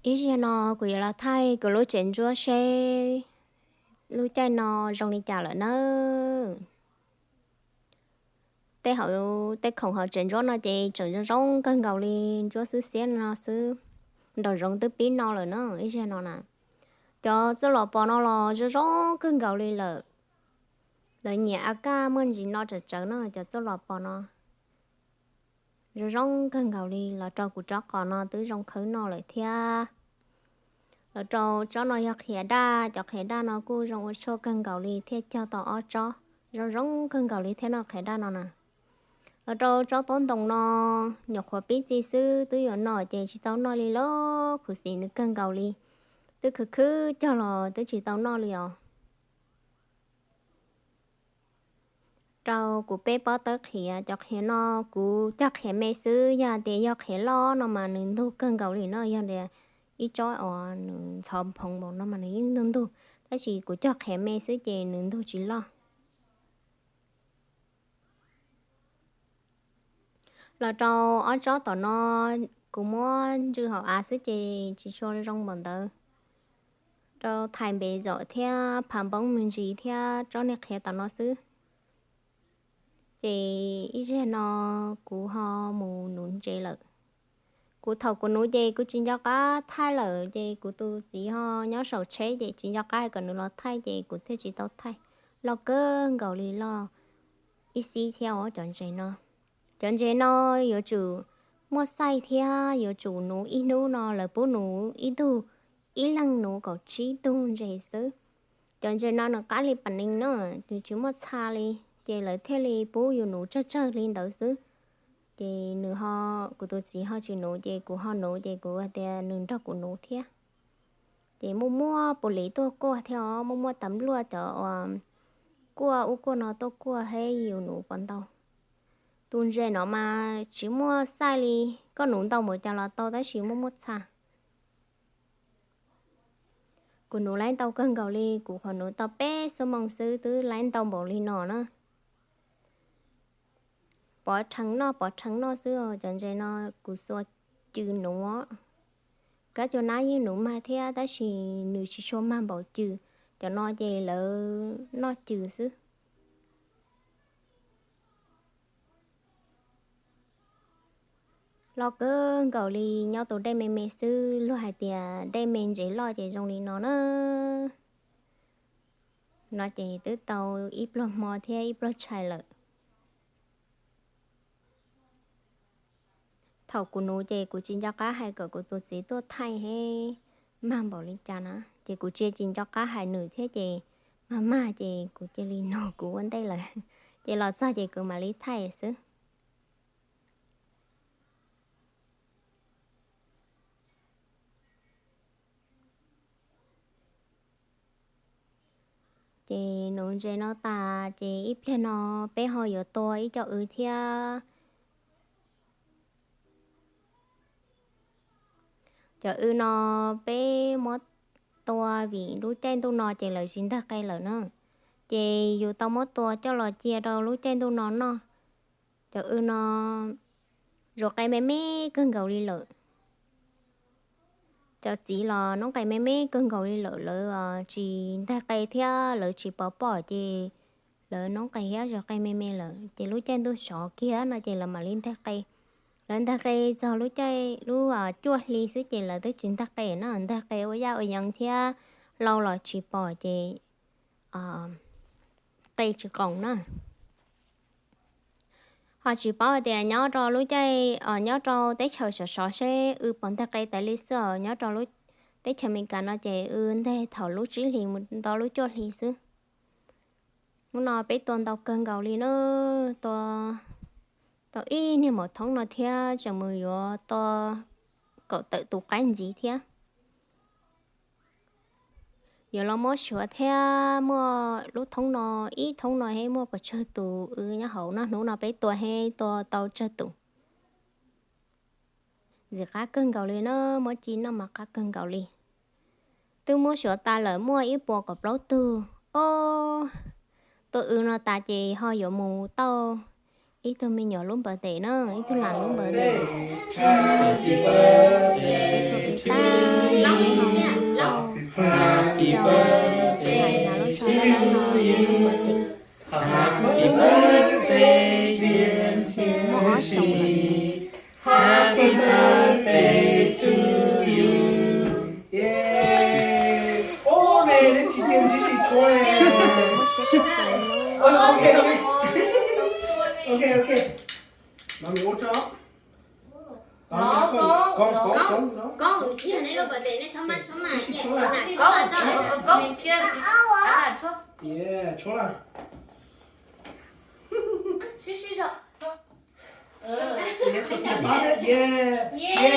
Ib zaug no kuv yuav los thaij kuv lub tsev ntsuab seb lub caij no zoo li cas lawm nawb. Tej hauv, tej khoom hauv tsev ntsuab no ces tseem zoo zoo kawg nkaus li, ntsuab xwb xiab no xwb, nraum zoov twb pib no lawm na. Ib zaug no na, cov txuj lom pos no los zoo zoo kawg nkaus li lawm. Lawv nyiam a kaj muaj ntsis no tsawv tsawv no, cov txuj lom pos no zoo zoo kawg nkaus li. Los rau kuv tsob qos no twb zoo khawb noj lawm thiab. Los rau tsob no yog qhiav daj, cov qhiav daj no kuj zoo ua tshuaj kawg nkaus li thiaj cog tau ob tsob zoo zoo kawg nkaus li thiab no qhiav daj no na. Los rau tsob taub ntoos no, nyuam qhuav pib txi xwb twb yuav noj ces tsis tau noj li los khuv xim nws kawg nkaus li. Twb khwv khwv cog los twb tsis tau noj li os. Rau kuv peb pob tawb qhiav, cov qhiav no kuv cog qhiav me xwb, yog tias yog qhiav loj no mas nws ntug kawg nkaus li no, yog tias ib tsob uas nws ntxhov phoov npaum no mas nws yeej ntug ntug, tab sis kuv cog qhiav me xwb ces nws ntug tsis loj. Los rau ob tsob tom no, kuv muab ntsw hauv av xwb ces tsis tshua zoo npaum ntawd. Rau thais npev zom thiab phav npoob me ntsis thiab tsob niag qhiav tom no xwb. Ces ib zaug no kuv ho mus nuv ntses lawm. Kuv thaum kuv nuv ces kuv tsis nco qab thaij lawm ces kuv tus txiv ho nyob saum tsheb ces tsis nco qab hais kom nws los thaij ces kuv thiaj tsis tau thaij. Loj kawg nkaus li, loj ib xib thiab os cov ntses no. Cov ntses no yuav tsum muaj xaij thiab yuav tsum nuv ib hnub no lawv pub nuv ib tug, ib leeg nuv kaum tsib tug ntses xwb. Cov ntses no nws qab li pas nees no, nws tsis muaj txha li, ces lawv thiaj li pub yus nuv tsawg tsawg li ntawd xwb. Ces nws ho, kuv tus txiv ho tsis nuv ces kuv ho nuv ces kuv tias nws nrog kuv nuv thiab. Ces muaj muaj pus liv tuaj kuaj thiab os, muaj muaj tas npluaj cov uas kuaj ub kuaj no tuaj kuaj thiab yus nuv puas ntau. Tus ntses no mas tsis muaj xaij li, koj nuv ntau npaum cas los tau tab sis muaj muaj txha. Kuv nuv laib ntau kawg nkaus li, kuv qhuav nuv tau peb xuab moos xwb twb laib ntau npaum li no na. Pov rhees noj pov rhees noj xwb os, cov ntses no kuv xuas cw nuv. Kab cua nab yeej nuv mag thiab tab sis nws tsis tshua mag npaum cw, cov no ces lawv noj cw xwb. Loj kawg nkaus li, nyob tus dej me me xwb, luag hais tias dej me ntses loj ces zoo li no na. No ces twb tau ib pluag hmo thiab ib pluag tshais lawm. Thaum kuv nuv ces kuv tsis nco qab hais kom kuv tus txiv tuaj thaij hais mag npaum li cas na, ces kuv tsis, tsis nco qab hais nws thiab ces mag mag ces kuv cia li nug kuv ua ntej lawm, ces los txog ces kuv mam li thaij xwb. Ces nuv ntses no tas ces ib pliag no peb ho yuav tua ib co w thiab. Cov w no peb muab tua vim lub caij ntuj no ces lawv tsis ntag qe lawm na, ces yus tau muab tua coj los cia rau lub caij ntuj no noj. Cov w no zuav qe me me kawg nkaus li lawm. Cov txiv los noob qes me me kawg nkaus li lawm, lawv tsis ntag qe thiab lawv tsis pov pob ces lawv noob qes thiab zuav qe me me lawm, ces lub caij ntuj sov kiag no ces lawv mam li ntag qe. Lawv ntag qe txog lub caij lub cuaj hli xwb ces lawv twb tsis ntag qe na, ntag qe ua yaj ua yees thiab lau los tsis pom ces qe tsis qoos na. Ho tsis paub hais tias nyob rau lub caij, nyob rau teb chaws sov sov seb w pom ntag qe tas li xwb os, nyob rau lub teb chaws Amelikas no ces w ntag thaum lub tsib hlis mus nto lub cuaj hli xwb. Hnub no peb tua ntau kawg nkaus li na, tua tau ib niag maum thoob no thiab tseem mus yuav tua kaum tawm tus qaib ntxiv thiab. Yuav los muab suav thiab, muaj lub thoob no, ib thoob no thiab muaj pes tsawg tus w nyob hauv no, hnub no peb tua thiab tua tau tsawg tus. Ntxim qab kawg nkaus li na, muab ci noj mas qab kawg nkaus li. Twb muab suav tas lawm muaj ib puas kaum plaub tug. Ob, tua w no tas ces ho yuav mus tau ib tug me nyuam lub npawv tes na, ib tug lam lub npawv tes. Happy birthday, dear Sisi. Happy birthday to you. Yay. Ua, neb tsis cia Sisi tshuab. Ok, ok. Ok, ok. Mami ua tso. Koob, koob, koob, koob, koob. Koob, ib yam neb lub birthday neb tshuab mas tshuab mas, cia kuv na tshuab mas tso. Yeah, tshuab na. Sib sib zog. Yes, Sofia pab thiab, yeah. Yeah.